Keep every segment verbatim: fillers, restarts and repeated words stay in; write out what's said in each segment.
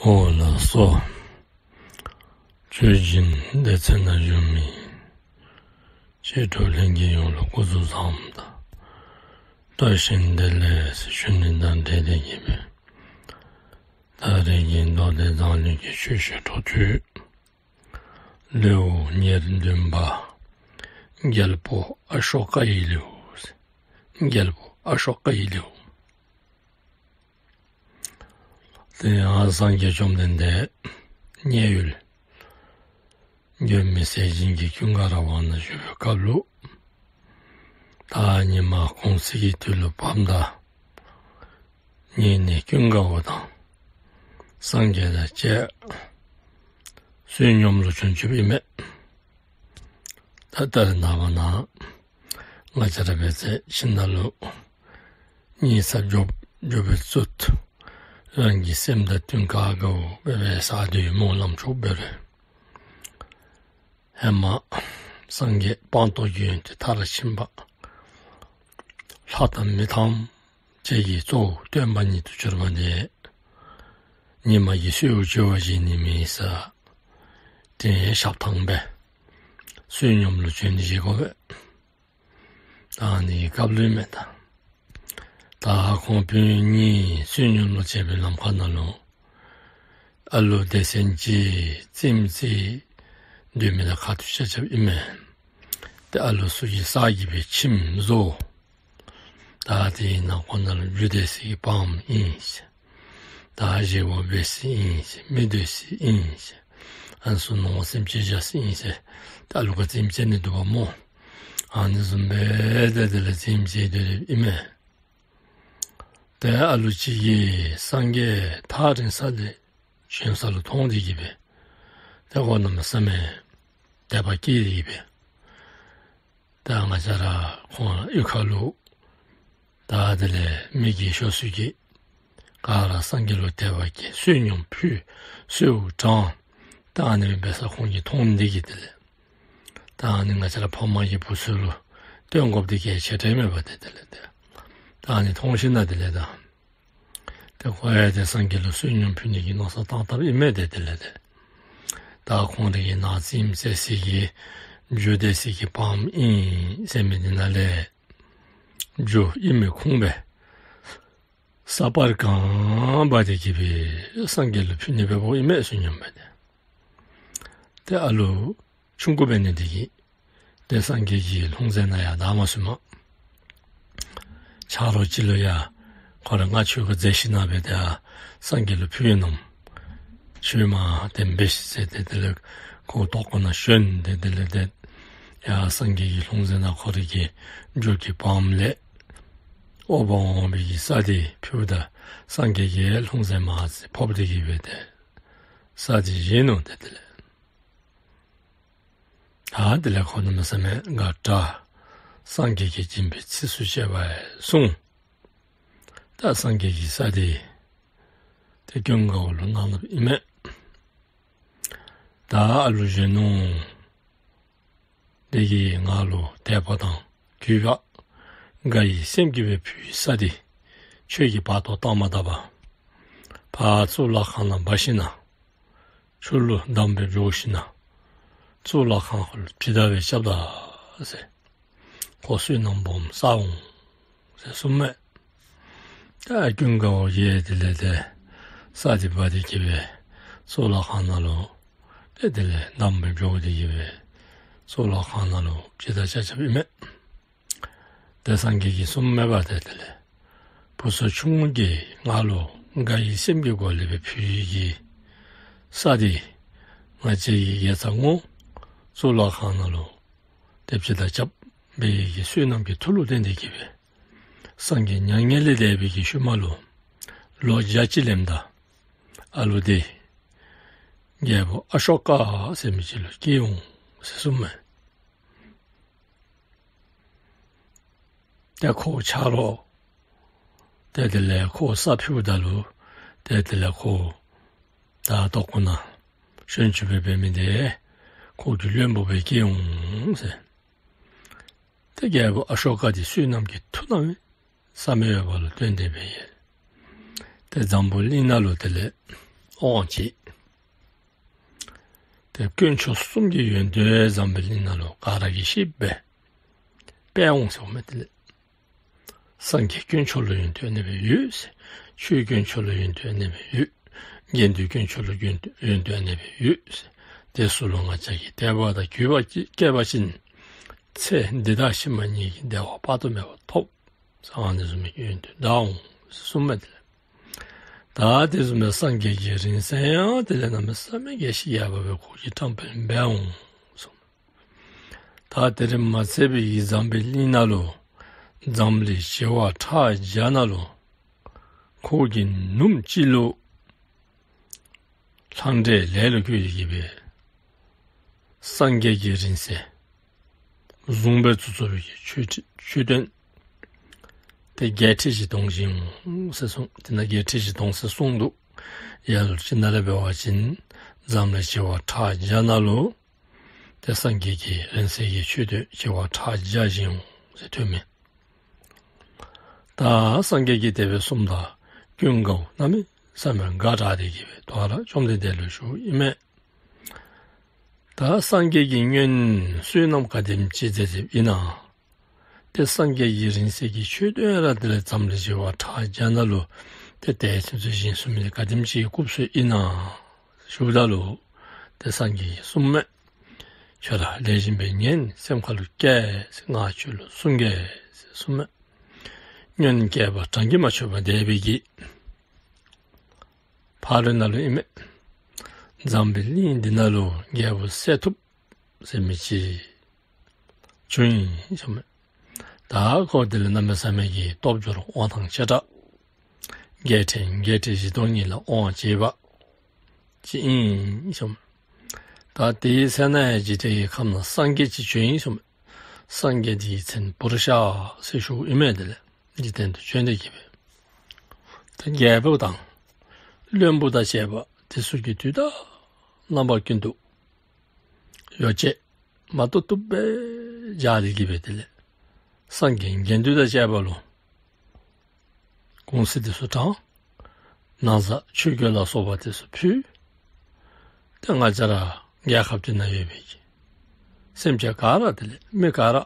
འོ་ལགས་སོ། ཆོས་སྦྱིན་སྡེ་ཚན་ནང་བཞུགས་མི་མཆེད་གྲོགས་ལྷན་རྒྱས་ཡོངས་ལུ་སྐུ་གཟུགས་བཟང་པོ་དང་བཀྲ་ཤིས་བདེ་ལེགས་ཟེར་ཞུ་ནི་དང་འབྲེལ་ཏེ་གིས་སྦེ་ད་རེས་ཀྱི་མདོ་སྡེ་མཛངས་བླུན་གྱི་ཆོས་བཤད་འཕྲོ་མཐུད་ལེའུ་ཉེར་བདུན་པ། རྒྱལ་པོ་ཨ་ཤོ་ཀ་ཡི་ལེའུ། རྒྱལ་པོ་ཨ་ཤོ་ཀ་ཡི་ལེའུ། ཏེ་ཡང་སངས་རྒྱས་བཅོམ་ལྡན་འདས་མཉན་ཡོད་མགོན་མེད་ཟས་སྦྱིན་གྱི་ཀུན་དགའ་ར་བ་ནང་བཞུགས་པའི་སྐབས་ལུ་ད་ཉིན་མ་གུང་ཚིགས་ཀྱི་དུས་ལུ་བབ་ད་ཉིན་ནི་ཀུན་དགའ་བོ་དང་སངས་རྒྱས་དང་བཅས་བསོད་སྙོམས་ལུ་བྱོན་བྱོནམ་ཨིན་མས། ད་ད་རེས་ནངས་པ་ནང་ང་བཅས་ར་འབད་ཚེ་ཁྱིམ་ནང་ལུ་གཉིད་ས་འགྱོ་འགྱོ་བའི་ཚུལ་དུ་རང་གི་སེམས་དང་བསྟུན་དགའ་དགའཝ་སྦེ་སྦེ་བཟའ་སྡོད་སྨོན་ལམ་ཆོགཔ་འབད་རུང་ཧེ་མ་སངས་རྒྱས་སྤངས་རྟོགས་ཀྱི་ཡོན་ཏན་མཐར་ཕྱིན་པ་ལྷ་དང་མི་ཐམས་ཅད་ཀྱི་གཙོ་བོ་སྟོན་པ་ཉིད་དུ་གྱུར་པ་དེ་ཉི་མ་གི་གསོལཝ་བཅོལ་བ་བཞེས་ནི་མེད་ས་དེ་ཞབས་ཐང་སྦེ་བསོད་སྙོམས་ལུ་བྱོན་ནི་བཞེས་དགོ་པས། ད་ཨ་ནི་སྐབས་ལུ་ཨིན་མས་ད། ད་ཁོང་སྤུན་གཉིས་བསོད་སྙོམས་ལུ་བྱོན་པའི་ལམ་ཁ་ནང་ལུ་ཨ་ལུ་སྡེ་ཚན་ཅིག་རྩེདམོ་རྩེ་སྡོད་མི་དང་ཁ་ཐུག་ཆ་ཁྱབ་ཨིན་མས། ཏེ་ཨ་ལུ་ཚུ་གིས་ས་གི་སྦེ་ཁྱིམ་བཟོ། ད་དེ་ནང་ཁོ་ན་ལུ་རྒྱུ་སྡོད་སའི་གི་བང་ཨིན་ཟེར། ད་བཞེས་སྒོ་འབད་སའི་ཨིན་ཟེར། མི་སྡོད་སའི་ཨིན་ཟེར། ཨ་ནི་ཚུ་ནོར་སེམས་ཅན་བཞག་སའི་ཨིན་ཟེར། ད་ཨ་ལུ་ག་རྩེདམོ་རྩེ་ནི་འདུག་པ་སྨོ། ཨ་ནི་བཟུམ་སྦེ་ཏེ་དེ་ལས་རྩེདམོ་རྩེ་སྡོད་སྡོདཔ་ཨིན་མས། ཏེ་ཨ་ལུ་ཅིག་གིས་སངས་རྒྱས་ཐག་རིང་ས་ལས་བྱོན་ས་ལུ་མཐོང་སྟེ་གིས་སྦེ་ཏེ་ཁོ་གནམ་མེད་ས་མེད་དད་པ་སྐྱེས་ཏེ་གིས་སྦེ་ད་ང་བཅས་ར་ཁོང་གཡུས་ཁ་ལུ་ད་དེ་ལས་མི་རྒས་ཤོས་ཚུ་གིས་ག་ར་སངས་རྒྱས་ལུ་དད་པ་སྐྱེས་བསོད་སྙོམས་ཕུལ་གསོལཝ་དྲངས། ད་ཨ་ནི་སྦེ་འབད་ས་ཁོང་གིས་མཐོང་སྟེ་གིས་དེ་ལས་ད་ཨ་ནི་ང་བཅས་ར་ཕམ་གི་བུ་ཚུ་ལུ་སྟོན་དགོཔ་འདི་གལ་ཆེ་དྲགས་མས་པ། ཏེ་དེ་ལས་ཏེ་ད་ཨ་ནི་མཐོང་ཞིནམ་དེ་ལས་ད་ཏེ་ཁོ་ཡང་ཏེ་སངས་རྒྱས་ལུ་བསོད་སྙོམས་ཕུལ་ནི་གི་མནོ་བསམ་བཏང་བཏངམ་ཨིན་མས། ཏེ་དེ་ལས་ཏེ་ད་ཁོང་རའི་གི་ནང་རྩེདམོ་རྩེ་སའི་གི་རྒྱུ་སྡོད་སའི་གི་བང་ཨིན་ཟེར་མི་འདི་ནང་ལས་རྒྱུ་ཨིན་མི་ཁུངས་སྦེ་ས་སྤར་གང་འབག་སྟེ་གིས་སྦེ་སངས་རྒྱས་ལུ་ཕུལ་ནི་འབདཝ་ཨིན་མས་བསོད་སྙོམས་སྦེ་ཏེ། ཏེ་ཨ་ལུ་ཆུང་ཀུ་འབད་ནི་འདི་གིས་ཏེ་སངས་རྒྱས་ཀྱི་ལྷུང་བཟེད་ནང་ཡར་བདའ་མ་ཚུགས་མས། ཆ་རོགས་ཅིག་ལུ་ཡང་ཁོ་ར་ང་ཁྱོད་ཀྱིས་མཛད་ཞིནམ་སྦེ་ཏེ་སངས་རྒྱས་ལུ་ཕུལ་ནི་ཨིནམ་ཁྱོད་མ་དེ་སྦེ་ཤིག་ཟེར་ཏེ་དེ་ལས་ཁོ་ལྟག་ཀོ་ནང་ཞོན་ཏེ་དེ་ལས་ཏེ་ཡར་སངས་རྒྱས་ཀྱི་ལྷུང་བཟེད་ནང་ཁོ་རའི་གི་རྒྱུ་གི་བང་ལས་འོ་འབག་འོང་བའི་གི་ས་འདི་ཕུལཝ་ད་སངས་རྒྱས་ཀྱིས་ལྷུང་བཟེད་མར་ཕབ་སྟེ་གིས་སྦེ་ཏེ་ས་འདི་བཞེས་ནུག། ཏེ་དེ་ལས་ད་དེ་ལས་ཁོ་གནམ་མེད་ས་མེད་དགའ་དྲགས། སངས་རྒྱས་ཀྱིས་སྦྱིན་པའི་ཚིགས་སུ་བཅད་པ་ཡང་གསུངས། ད་སངས་རྒྱས་ཀྱིས་ས་འདི་ཏེ་ཀུན་དགའ་བོ་ལུ་གནང་གནངམ་ཨིན་མས། ད་ཨ་ལུ་གཞོན་ནུ་འདི་གིས་ང་ལུ་དད་པ་དང་གུས་པ་དགའ་བའི་སེམས་ཀྱིས་སྦེ་ཕུལ་བའི་ས་འདི་ཁྱོད་ཀྱིས་བར་དོ་བཏང་མ་ད་པར་ཕར་གཙུག་ལག་ཁང་ནང་འབག་ཞིནམ་ཆུ་ལུ་བསྡམས་སྦེ་འགྱོ་ཞིནམ་གཙུག་ལག་ཁང་ཁར་ལུ་ཕྱི་བདར་སྦེ་རྐྱབ་ད་ཟེར། ཁོ་བསོད་ནམས་སྦོམ་བསག་འོང་ཟེར་གསུངམ་མས། ད་ཀུན་དགའ་བོ་གིས་དེ་ལས་ཏེ་ས་འདི་འབག་སྟེ་གིས་སྦེ་གཙུག་ལག་ཁང་ནང་ལུ་ཏེ་དེ་ལས་བསྡམས་སྦེ་འགྱོ་སྟེ་གིས་སྦེ་གཙུག་ལག་ཁང་ནང་ལུ་ཕྱི་བདར་རྐྱབ་རྐྱབ་ཨིན་མས། ཏེ་སངས་རྒྱས་ཀྱིས་གསུངམ་མས་པ། ཏེ་དེ་ལས་བུ་ཚ་ཆུང་ངུ་གིས་ང་ལུ་དགའ་བའི་སེམས་ཀྱི་སྒོ་ལས་སྦེ་ཕུལ་བའི་གི་ས་འདི་ང་བཅས་ཀྱིས་དགེ་རྩ་བསྔོ། གཙུག་ལག་ཁང་ནང་ལུ་ཏེ་ཕྱི་བདར་རྐྱབ་པའི་གི་བསོད་ནམས་ཀྱི་མཐུ་ལུ་བརྟེན་ཏེ་གིས་སྦེ་སངས་རྒྱས་མྱ་ངན་ལས་འདས་པའི་གི་ཤུལ་མ་ལུ་ལོ་བརྒྱ་ཅིག་ལངམ་ད་ཨ་ལུ་འདི་རྒྱལ་པོ་ཨ་ཤོ་ཀ་ཟེར་མི་ཅིག་ལུ་སྐྱེས་འོང་ཟེར་གསུངམ་མས། ཏེ་ཁོ་ཆ་རོགས་ཏེ་དེ་ལས་ཁོ་ས་ཕུལཝ་ད་ལུ་ཏེ་དེ་ལས་ཁོ་ད་ལྟོ་ཁོ་ན་ཞོན་ཆུ་སྦེ་འབད་མི་འདི་ཁོ་གི་བློན་པོ་སྦེ་སྐྱེས་འོང་ཟེར། ཏེ་རྒྱལ་པོ་ཨ་ཤོ་ཀ་འདི་བསོད་ནམས་ཀྱི་མཐུ་གནམ་མེད་ས་མེད་ཡོད་པ་ལུ་བརྟེན་ཏེ་སྦེ་ཏེ་འཛམ་བུ་གླིང་ནང་ལུ་དེ་ལས་ དབང་བྱེད། ཏེ་དཀོན་མཆོག་གསུམ་གྱི་ཡོན་ཏན་འཛམ་བུ་གླིང་ནང་ལུ་ག་ར་གིས་ཤེསཔ་སྦེ་སྤེལ་འོང་ཟེརཝ་མས། དེ་ལས་སངས་རྒྱས་དཀོན་མཆོག་ལུ་ཡོན་ཏན་ཨ་ནི་སྦེ་ཡོད་ཟེར། ཆོས་དཀོན་མཆོག་ལུ་ཡོན་ཏན་ཨ་ནི་སྦེ་ཡོད། དགེ་འདུན་དཀོན་མཆོག་ལུ་ཡོན་ཏན་ཡོན་ཏན་ཨ་ནི་སྦེ་ཡོད་ཟེར། དེ་ཚུ་ལུ་ང་བཅས་ཀྱིས་དད་པ་དང་གུས་པ་བསྐྱེད་པ་ཅིན་ཚེ་འདི་དང་ཕྱི་མ་གཉིས་ཀྱི་བདེ་བ་དཔག་ཏུ་མེད་པ་ཐོབ། ཨ་ནི་བཟུམ་མའི་ཡོན་ཏན་འདྲ་འོང་ཟེར་གསུངསམ་མས། དེ་ལས་ད་དེ་བཟུམ་མའི་སངས་རྒྱས་ཀྱི་རིང་བསྲེལ་ཡང་དེ་ལས་གནམ་མེད་ས་མེད་རྒྱས་ཤིང་རྒྱས་པ་སྦེ་ཁོ་གིས་བཀྲམ་སྤེལ་འབད་འོང་གསུངས། ད་དེ་རིང་མ་ཚད་པའི་གི་འཛམ་བུའི་གླིང་ནང་ལུ་འཛམ་གླིང་བྱེ་བ་ཕྲག་བརྒྱ་ནང་ལུ་ཁོ་གིས་ནུབ་མོ་གཅིག་ལུ་ལྷ་འདྲེ་ལས་ལུ་བཀོད་དེ་གི་སྦེ་སངས་རྒྱས་ཀྱི་རིང་བསྲེལ་བཟུང་བའི་ཚུལ་སྩོལ་བའི་གི་མཆོད་མཆོད་རྟེན་དེ་བརྒྱད་ཁྲི་བཞི་སྟོང་བཞེངས་འོང་ཟེར་གསུངས། དེ་ནང་བརྒྱད་ཁྲི་བཞི་སྟོང་ཟེར་གསུངས་འདུག། ཡང་ལུགས་ཅིག་ནང་ལས་འབད་བ་ཅིན་འཛམ་གླིང་བྱེ་བ་ཕྲག་བརྒྱ་ནང་ལུ་ཏེ་སངས་རྒྱས་ཀྱི་རིང་བསྲེལ་གྱི་མཆོད་རྟེན་བྱེ་བ་ཕྲག་བརྒྱ་བཞེངས་འོང་ཟེར་ཐོན་མས། ད་སངས་རྒྱས་ཀྱིས་དེ་སྦེ་གསུངམ་ད་ཀུན་དགའ་བོ་གནམ་མེད་ས་མེད་དགའ་དྲགས་ཏེ་གི་སྦེ་དོ་རུང་བཅོམ་ལྡན་འདས་ལུ་ཞུཝ་ཨིན་མས། ད་སངས་རྒྱས་ཀྱིས་སྔོན་བསོད་ནམས་ག་དེམ་ཅིག་བསགས་བསགསཔ་ཨིན་ན། ཏེ་སངས་རྒྱས་ཀྱི་རིང་བསྲེལ་གྱི་མཆོད་རྟེན་ར་དེ་ལས་འཛམ་གླིང་བྱེ་བ་ཕྲག་བརྒྱ་ནང་ལུ་ཏེ་དེ་ཚུན་ཚོད་བཞེངས་ཚུགས་མི་དེ་ག་དེམ་ཅིག་གི་སྐུབ་སུ་ཨིན་ན་ཞུཝ་ད་ལུ་ཏེ་སངས་རྒྱས་ཀྱིས་གསུངས་མས། ཁྱོད་ར་ལེགས་ཤོམ་སྦེ་ཉན། སེམས་ཁ་ལུ་བསྐྱེད་ཟེར་ང་ཁྱོད་ལུ་གསུང་གེ་ཟེར་གསུངས་མས། སྔོན་བསྐལ་པ་གྲངས་ཀྱིས་མ་ཆོད་པ་འདས་པའི་གི་ཕ་རོལ་ནང་ལུ་ཨིན་མས། འཛམ་བུའི་གླིང་འདི་ནང་ལུ་རྒྱལ་པོ་གསལ་ཐུབ་ཟེར་མི་ཅིག་བྱུང་ཡི་ཟེར་མས། ད་ཁོ་དེ་ལས་གནམ་མེད་ས་མེད་ཀྱི་སྟོབས་འབྱོར་དབང་ཐང་ཆེ་དྲགས་རྒྱལ་ཕྲན་བརྒྱད་ཁྲི་བཞི་སྟོང་གཉིས་ལ་དབང་བྱེད་པ་ཅིག་ཨིན་ཟེར་མས། ད་དེའི་ཚེ་ན་ཡང་འཇིག་རྟེན་གྱི་ཁམས་ན་སངས་རྒྱས་ཅིག་བྱོན་ཡི་ཟེར་མས། སངས་རྒྱས་དེའི་མཚན་པུ་རུ་ཤ་ཟེར་ཞུཝ་ཨིན་མས། དེ་ལས་འཇིག་རྟེན་དུ་བྱོན་ཏེ་གི་སྦེ་ད་རྒྱལ་པོ་དང་བློན་པོ་དང་བཅས་པ་དེ་ཚུ་གིས་དུས་དང་རྣམ་པ་ཀུན་ཏུ་ཡོ་བྱད་མ་བཏུབ་བཏུབ་སྦེ་སྦྱར་ཏེ་གི་སྦེ་དེ་ལས་སངས་རྒྱས་དགེ་འདུན་དང་བཅས་པ་ལུ་གུང་ཚིགས་དེ་ཚུ་དྲངས། ན་བཟའ་ཆོས་གོས་ལ་སོགས་པ་དེ་ཚུ་ཕུལ། ཏེ་ང་བཅས་ར་རྒྱལ་ཁབ་དེ་ནང་ཡོད་པའི་གི་སེམས་ཅན་ག་ར་དེ་ལས་མི་ག་ར་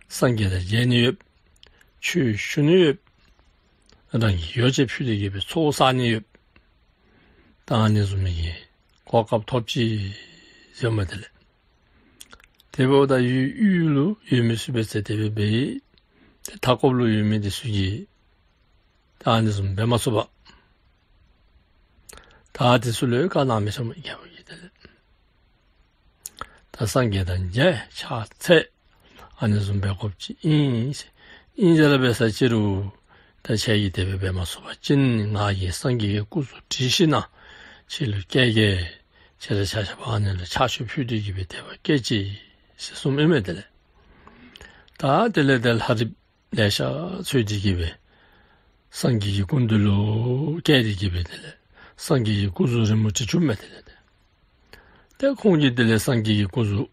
སངས་རྒྱས་དང་མཇལ་ནི་ཡོད། ཆོས་ཞུ་ནི་ཡོད། རང་གི་ཡོ་བྱད་ཕུལ་ཏེ་གི་སྦེ་ཚོགས་བསག་ནི་ཡོད། ད་ཨ་ནི་བཟུམ་མའི་གི་གོ་སྐབས་ཐོབ་ཅི་ཟེར་མས། དེ་ལས་དེ་འབདཝ་ད་ཡུལ་ཡུལ་ལུ་ཡོད་མི་ཚུ་སྦེ་ཟེར་དེ་སྦེ་འབད་ཡི། ཏེ་མཐའ་འཁོབ་ལུ་ཡོད་མི་དེ་ཚུ་གིས་ད་ཨ་ནི་བཟུམ་འབད་མ་ཚུགས་པར་ད་དེ་ཚུ་ལུ་བཀའ་གནང་མི་ཚུ་མ་རྒྱལ་པོ་གིས་དེ་ལས་ད་སངས་རྒྱས་དང་མཇལ་ཕྱག་འཚལ་ཨ་ནི་བཟུམ་འབད་དགོཔ་ཅིག་ཨིན། ཨིན་ཟེར་ར་འབད་ས་ཅི་རུང་ད་ཁྱེད་ཀྱིས་དེ་སྦེ་འབད་མ་ཚུགས་པ་ཅིན་ང་གིས་སངས་རྒྱས་ཀྱི་སྐུ་གཟུགས་བྲིས་ཞིནམ་ལས་ཁྱེད་ལུ་བསྐྱལ་གེ། ཁྱེད་ར་ཆ་ཁྱབ་ཨ་ནི་ལུ་ཕྱག་མཆོད་ཕུལ་ཏེ་གི་སྦེ་དད་པ་བསྐྱེད་ཅིག་ཟེར་གསུངམ་ཨིན་མས། དེ་ལས་ད་དེ་ལས་ཏེ་ལྷ་རིཔ་ལེ་ཤ་འཚོལ་ཏེ་གི་སྦེ་སངས་རྒྱས་ཀྱི་སྐུ་མདུན་ལུ་བསྐྱལ་ཏེ་གི་སྦེ་དེ་ལས་སངས་རྒྱས་ཀྱི་སྐུ་གཟུགས་རི་མོ་བྲིས་བཅུག་མས། དེ་ལས་ཏེ་ཏེ་ཁོང་གིས་དེ་ལས་སངས་རྒྱས་ཀྱི་སྐུ་གཟུགས་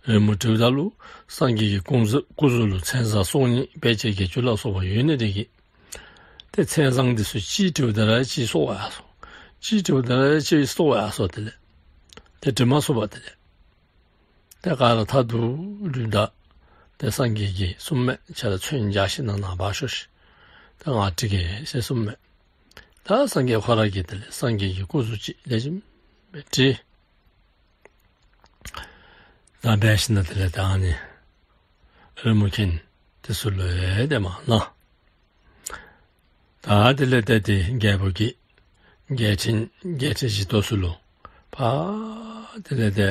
རི་མོ་བྲིཝ་ད་ལུ་སངས་རྒྱས་ཀྱི་སྐུ་གཟུགས་སྐུ་གཟུགས་ལུ་མཚན་བཟང་སྲོག་སྙིང་དཔེ་བྱད་བརྒྱད་ཅུ་ལ་སོགས་པ་ཡོད་ནི་དེ་གིས་ཏེ་མཚན་བཟང་དེ་ཚུ་གཅིག་བྲིཝ་ད་ར་གཅིག་སྲོག་ཡར་སོ། གཅིག་བྲིཝ་ད་ར་གཅིག་སྲོག་ཡར་སོ། དེ་ལས་ཏེ་བྲི་མ་ཚུགས་པར་དེ་ལས་ཏེ་ག་ར་མཐར་ཐུག་ལུས་ད་ཏེ་སངས་རྒྱས་ཀྱིས་གསུངམ་མས། ཁྱེད་ར་ཚོན་རྒྱག་ཞིནམ་ལས་ནཱ་འབག་ཤོག་ཤིག། ཏེ་ང་བྲི་གེ་ཟེར་གསུངམ་མས། ད་སངས་རྒྱས་ཁོ་ར་གིས་དེ་ལས་སངས་རྒྱས་ཀྱི་སྐུ་གཟུགས་ཅིག་ལེགས་ཤོམ་སྦེ་བྲིས། ད་འབད་ཞིནམ་ལས་དེ་ལས་ད་ཨ་ནི་རི་མོ་མཁན་དེ་ཚུ་ལུ་ཡང་དེ་མ་གནང་། ད་དེ་ལས་ཏེ་དེ་རྒྱལ་པོ་གིས་རྒྱལ་ཕྲན་རྒྱལ་ཕྲན་བཞི་སྟོང་ཚུ་ལུ་ཕར་དེ་ལས་ཏེ་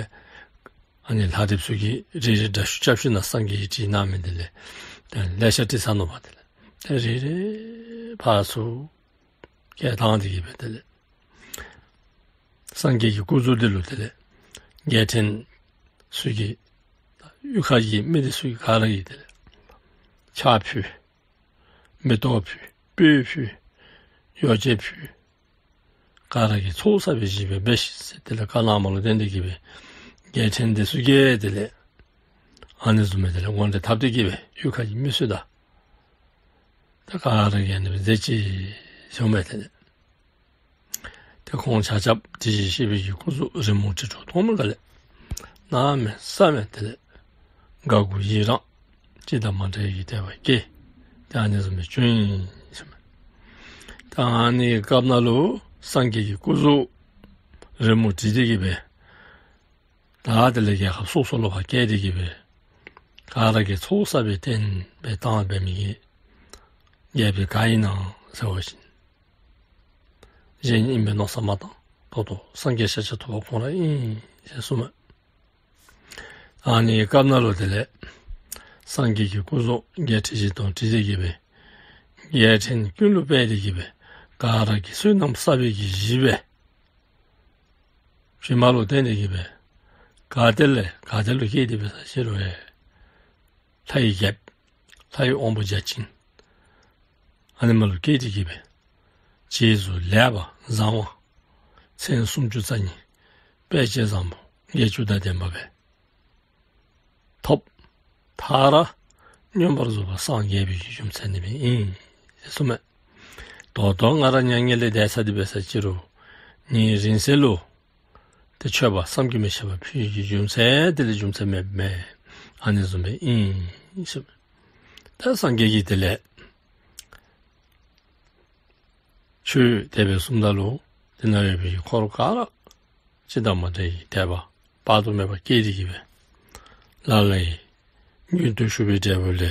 ཨ་ནི་ལྷ་རིཔ་ཚུ་གིས་རེ་རེ་འདྲ་བཤུས་རྐྱབ་ཞིནམ་ལས་སངས་རྒྱས་ཀྱིས་བྲིས་གནང་མི་དེ་ལས་ཏེ་ལེ་ཤ་བྲིས་ཚར་ནུག་པ། དེ་ལས་ཏེ་རེ་རེ་ཕར་ཚུར་བསྐྱལ་བཏང་སྟེ་གི་སྦེ་དེ་ལས་སངས་རྒྱས་ཀྱི་སྐུ་གཟུགས་དེ་ལུ་དེ་ལས་རྒྱལ་ཕྲན་ཚུ་གིས་གཡུས་ཁ་གི་མི་དེ་ཚུ་ག་ར་གིས་དེ་ལས་ཕྱག་ཕུལ། མེ་ཏོག་ཕུལ། སྤོས་ཕུལ། ཡོ་བྱད་ཕུལ། ག་ར་གིས་ཚོགས་བསགས་པའི་གཞི་སྦེ་འབད་ཤིག་ཟེར་དེ་ལས་བཀའ་གནངམ་ལུ་བརྟེན་ཏེ་གི་སྦེ་རྒྱལ་ཕྲན་དེ་ཚུ་གིས་དེ་ལས་ཨ་ནི་བཟུམ་སྦེ་དེ་ལས་ངོ་འདྲེན་འཐབ་སྟེ་གི་སྦེ་གཡུས་ཁ་གི་མི་ཚུ་དང་ད་ག་ར་གིས་ཨ་ནི་སྦེ་མཛད་ཅི་ཟེར་མས། དེ་ལས་ཏེ་ ཁོང་ཆ་ཁྱབ་དེ་བཞིན་གཤེགས་པའི་གི་སྐུ་གཟུགས་རི་མོ་བྲིས་འཕྲོ་མཐོང་མི་ག་ལས་གནམ་མེད་ས་མེད་དེ་ལས་དགའ་མགུ་ཡི་རངས་ཅི་དང་མ་འདྲ་བའི་དད་པ་སྐྱེས། ཏེ་ཨ་ནི་བཟུམ་སྦེ་བྱུང་ཡི་ཟེར་མས། ཏེ་ཨ་ནི་སྐབས་ནང་ལུ་སངས་རྒྱས་ཀྱི་སྐུ་གཟུགས་རི་མོ་བྲིས་ཏེ་གི་སྦེ་ད་དེ་ལས་རྒྱལ་ཁབ་སོ་སོ་ལུ་ཕར་བསྐྱལ་ཏེ་གི་སྦེ་ག་ར་གིས་ཚོགས་བསགས་པའི་རྟེན་སྦེ་བཏང་འབད་མི་གི་རྒྱལ་པོ་ག་ཨིན་ན་ཟེར་བ་ཅིན་གཞན་ཨིན་པའི་མནོ་བསམ་མ་བཏང་། ད་ལྟོ་སངས་རྒྱས་ཤཱཀྱ་ཐུབ་པ་ཁོང་ར་ཨིན་ཟེར་གསུངས་མས། ཨ་ནི་སྐབས་ནང་ལུ་དེ་ལས་སངས་རྒྱས་ཀྱི་སྐུ་གཟུགས་བརྒྱད་ཁྲི་བཞི་སྟོང་བྲིས་ཏེ་གི་སྦེ་རྒྱལ་ཕྲན་ཀུན་ལུ་སྤེལ་ཏེ་གི་སྦེ་ག་ར་གིས་བསོད་ནམས་བསགས་པའི་གི་གཞི་སྦེ་བྱིན་པ་ལུ་བརྟེན་ཏེ་གི་སྦེ་ག་ཏེ་ལས་ག་ཏེ་ལུ་སྐྱེས་ཏེ་འབད་ས་ཅི་རུང་ལྷའི་རྒྱལཔོ་ལྷའི་དབང་པོ་བརྒྱ་བྱིན་ཨ་ནི་མ་ལུ་སྐྱེས་ཏེ་གི་སྦེ་རྗེས་སུ་ལེགས་པ་བཟང་བ་མཚན་སུམ་ཅུ་རྩ་གཉིས་དཔེ་བྱད་བཟང་པོ་བརྒྱད་ཅུ་དང་ལྡན་པ་སྦེ་ཐོབ། མཐར་མངོན་པར་རྫོགས་པར་སངས་རྒྱས་པའི་རྒྱུ་མཚན་ཨིན་ཟེར་གསུངས་མས། ད་ལྟོ་ང་ར་མྱ་ངན་ལས་འདས་ཚར་ཏེ་འབད་ས་ཅི་རུང་ངེའི་རིང་བསྲེལ་ལུ་ཏེ་མཆོད་པ་བསམ་གྱིས་མི་ཁྱབ་པ་ཕུལ་ནིའི་རྒྱུ་མཚན་དེ་ལས་རྒྱུ་མཚན་མེདཔ་མེན། ཨ་ནི་བཟུམ་སྦེ་ཨིན་ཟེར་མས། ད་སངས་རྒྱས་ཀྱིས་དེ་ལས་ཆོས་དེ་སྦེ་གསུངམ་ད་ལུ་དེ་ནང་ཡོད་པའི་འཁོར་ག་ར་ཅི་དང་མ་འདྲ་བའི་དད་པ་དཔག་ཏུ་མེད་པ་སྐྱེས་ཏེ་གི་སྦེ་ལ་ལ་ཡི་རྒྱུན་དུ་ཞུགས་པའི་འབྲས་བུ་ལས་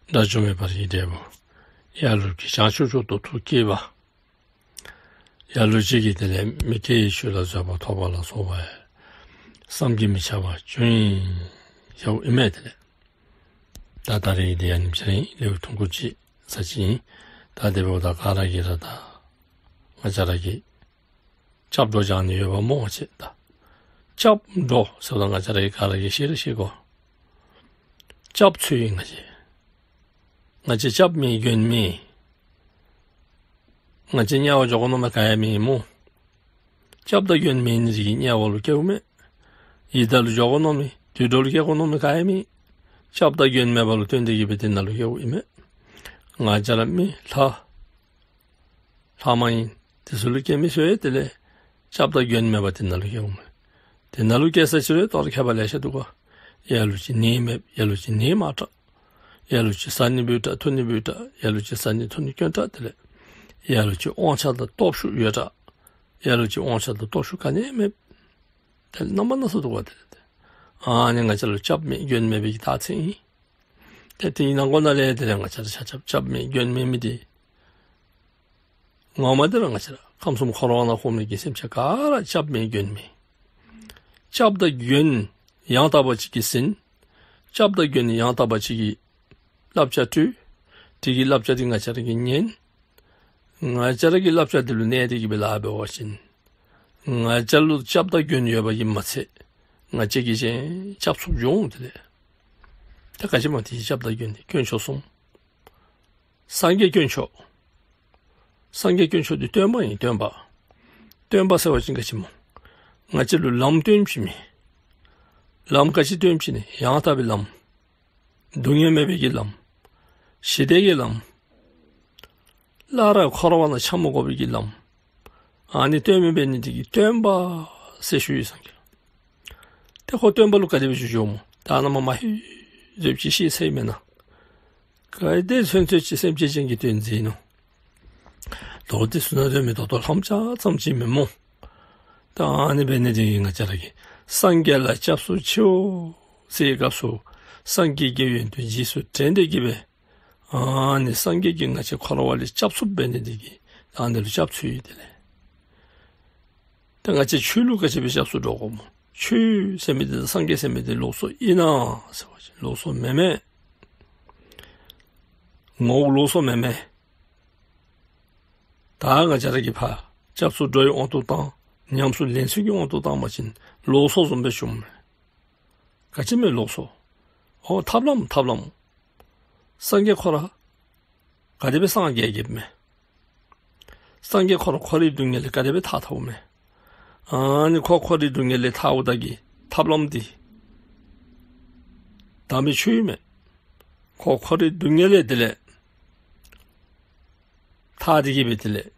དགྲ་བཅོམ་མི་འཕགས་པའི་འབྲས་བུ་ལ་ལུ་གིས་བྱང་ཆུབ་མཆོག་ཏུ་ཐུགས་བསྐྱེད་པ། ལ་ལུ་ཅིག་གིས་དེ་ལས་མི་སྐྱེ་བའི་ཆོས་ལ་བཟོད་པ་ཐོབ་པ་ལ་སོགས་པ་བསམ་གྱིས་མི་ཁྱབ་པ་བྱུང་ཡི་ཟེརཝ་ཨིན་མས། དེ་ལས་ད་ད་རེས་འདི་ཡང་ཉིནམ་ཅིག་རིང་ལེའུ་ཐུང་ཀུ་ཅིག་ས་ཅིག་ཨིན། ད་དེ་འབདཝ་ད་ག་ར་གིས་ར་ད་ང་བཅས་ར་གིས་སྐྱབས་འགྲོ་སྦྱང་ནི་ཡོདཔ་སྨོ། ང་བཅས་ད་སྐྱབས་འགྲོ་ཟེརཝ་ད་ང་བཅས་ར་གིས་ག་ར་གིས་ཤེས་ར་ཤེས་དགོ། སྐྱབས་འཚོལ་ཡི་ང་བཅས། ང་བཅས་སྐྱབས་མེད་མགོན་མེད། ང་བཅས་དམྱལ་བ་འགྱོ་དགོ་མནོ་མི་ག་ཡང་མེད་སྨོ། སྐྱབས་དང་མགོན་མེད་ནི་དེ་གིས་དམྱལ་བ་ལུ་སྐྱེཝ་མས། ཡི་དྭགས་ལུ་འགྱོ་དགོ་མནོ་མི་དུད་འགྲོ་ལུ་སྐྱེ་དགོ་མནོ་མི་ག་ཡང་མེད། སྐྱབས་དང་མགོན་མེདཔ་ལུ་བརྟེན་ཏེ་གི་སྦེ་དེ་ནང་ལུ་སྐྱེཝ་ཨིན་མས། ང་བཅས་ར་མི་ལྷ་ལྷ་མ་ཡིན་དེ་ཚུ་ལུ་སྐྱེ་མི་ཚུ་ཡང་དེ་ལས་སྐྱབས་དང་མགོན་མེདཔ་དེ་ནང་ལུ་སྐྱེཝ་མས། དེ་ནང་ལུ་སྐྱེ་ས་ཅི་རུང་དོ་རུང་ཁྱད་པར་ལེ་ཤ་འདུག་ག། ལ་ལུ་ཅིག་ནད་མེདཔ། ལ་ལུ་ཅིག་ནད་མ་དྲག། ལ་ལུ་ཅིག་བཟའ་ནི་འབདཝ་དྲག། འཐུང་ནི་འབདཝ་དྲག། ལ་ལུ་ཅིག་བཟའ་ནི་འཐུང་ནི་དཀོན་དྲག། དེ་ལས་ལ་ལུ་ཅིག་དབང་ཆ་དང་སྟོབས་ཤུགས་ཡོད་དྲག། ལ་ལུ་ཅིག་དབང་ཆ་དང་སྟོབས་ཤུགས་ག་ནི་ཡང་མེདཔ། དེ་ལས་རྣམ་པ་སྣ་ཚོགས་འདུག་ག། དེ་ལས་ཏེ་ཨ་ནི་ང་བཅས་ལུ་སྐྱབས་མེད་མགོན་མེད་པའི་རྟགས་མཚན་ཨིན། ཏེ་དེའི་ནང་ཁོངས་ནང་ལས་དེ་ལས་ང་བཅས་ར་ཆ་ཁྱབ་སྐྱབས་མེད་མགོན་མེད་མི་དེ་ངོ་མ་དེ་ར་ང་བཅས་ར་ཁམས་གསུམ་འཁོར་བ་ནང་འཁོར་མི་གི་སེམས་ཅན་ག་ར་སྐྱབས་མེད་མགོན་མེད། སྐྱབས་དང་མགོན་ཡང་དག་པ་ཅིག་གིས་ཟིན། སྐྱབས་དང་མགོན་ཡང་དག་པ་ཅིག་གིས་བསླབ་བྱ་སྤྲོད། དེ་གི་བསླབ་བྱ་དེ་ང་བཅས་ར་གིས་ཉན། ང་བཅས་ར་གི་བསླབ་བྱ་དེ་ལུ་གནས་ཏེ་གི་སྦེ་ལཱ་འབད་བ་ཅིན་ང་བཅས་ལུ་སྐྱབས་དང་མགོན་ཡོད་པ་གིས་མ་ཚད་ང་བཅས་ཀྱིས་གཞན་སྐྱབས་ཚུགསཔ་འོང་། དེ་ལས་ད་ག་ཅི་སྨོ། དེ་སྐྱབས་དང་མགོན་དེ་དཀོན་མཆོག་གསུམ། སངས་རྒྱས་དཀོན་མཆོག། སངས་རྒྱས་དཀོན་མཆོག་དེ་སྟོན་པ་ཨིན། སྟོན་པ། སྟོན་པ་ཟེར་བ་ཅིན་ག་ཅི་སྨོ། ང་བཅས་ལུ་ལམ་སྟོན་བྱིན་མི། ལམ་ག་ཅི་སྟོན་བྱིན་ནི། ཡང་དག་པའི་ལམ། སྡུག་བསྔལ་མེད་པའི་གི་ལམ། ཞི་བདེ་གི་ལམ། སླར་འཁོར་བ་ནང་འཁྱམས་མ་དགོ་པའི་གི་ལམ། ཨ་ནི་སྟོན་མི་འབད་ནི་དེ་གིས་སྟོན་པ་ཟེར་ཞུ་ཡི་སངས་རྒྱས་ལུ། ཏེ་ཁོ་སྟོན་པ་ལུ་ག་དེ་སྦེ་ཞུ་ཞུཝ་སྨོ། ད་ནཱ་མ་མ་ཧེ་ཟེར་ཅིག་ཤེས་ཚར་མེན་ན། ག་དེ་ཚུན་ཚོད་ཅིག་སེམས་ཅན་གྱི་དོན་མཛད་ནུག། ད་ལྟོ་དེ་ཚུ་ནང་ཚུད་མི་ད་ལྟོ་ལྷམ་ཆ་ཙམ་ཅིག་མེན་སྨོ། ད་ཨ་ནི་འབད་ནི་དེ་གིས་ང་བཅས་ར་གིས་སངས་རྒྱས་ལ་སྐྱབས་སུ་མཆིའོ་ཟེར་བའི་སྐབས་སུ་སངས་རྒྱས་ཀྱི་ཡོན་ཏན་རྗེས་སུ་དྲན་ཏེ་གི་སྦེ་ཨ་ནི་སངས་རྒྱས་ཀྱིས་ང་བཅས་འཁོར་བ་ལས་སྐྱབས་ཚུགསཔ་འབད་ནི་དེ་གིས་ཨ་ནི་ལུ་སྐྱབས་འཚོལ་ཡི། དེ་ལས་ད་ང་བཅས་ཆོས་ལུ་ག་ཅི་སྦེ་སྐྱབས་སུ་འགྲོ་དགོཔ་སྨོ། ཆོས་ཟེར་མི་དེ་དང་སངས་རྒྱས་ཟེར་མི་དེ་ལོགས་སུ་ཨིན་ན་ཟེར་བ་ཅིན་ལོགས་སུ་མེན་མས། ངོ་བོ་ལོགས་སུ་མེན་མས། ད་ང་བཅས་ར་གིས་ཕར་སྐྱབས་སུ་འགྲོ་བའི་དབང་དུ་བཏང་ཉམས་སུ་ལེན་ཚུལ་གྱི་དབང་དུ་བཏང་བ་ཅིན་ལོགས་སུ་བཟུམ་སྦེ་བྱུངམ་མས། ག་ཅི་སྨོ་ལོགས་སུ། འོ་ཐབས་ལམ་ཐབས་ལམ། སངས་རྒྱས་ཁོ་ར་ག་དེ་སྦེ་སངས་རྒྱས་རྒྱསཔ་མས། སངས་རྒྱས་ཁོ་ར་འཁོར་བའི་སྡུག་བསྔལ་ལས་ག་དེ་སྦེ་ཐར་ཐརཝ་མས། ཨ་ནི་ཁོ་འཁོར་བའི་སྡུག་བསྔལ་ལས་ཐརཝ་ད་གི་ཐབས་ལམ་དེ་དམ་པའི་ཆོས་མས། ཁོ་འཁོར་བའི་སྡུག་བསྔལ་ལས་དེ་ལས་ཐར་ཏེ་གི་སྦེ་དེ་ལས་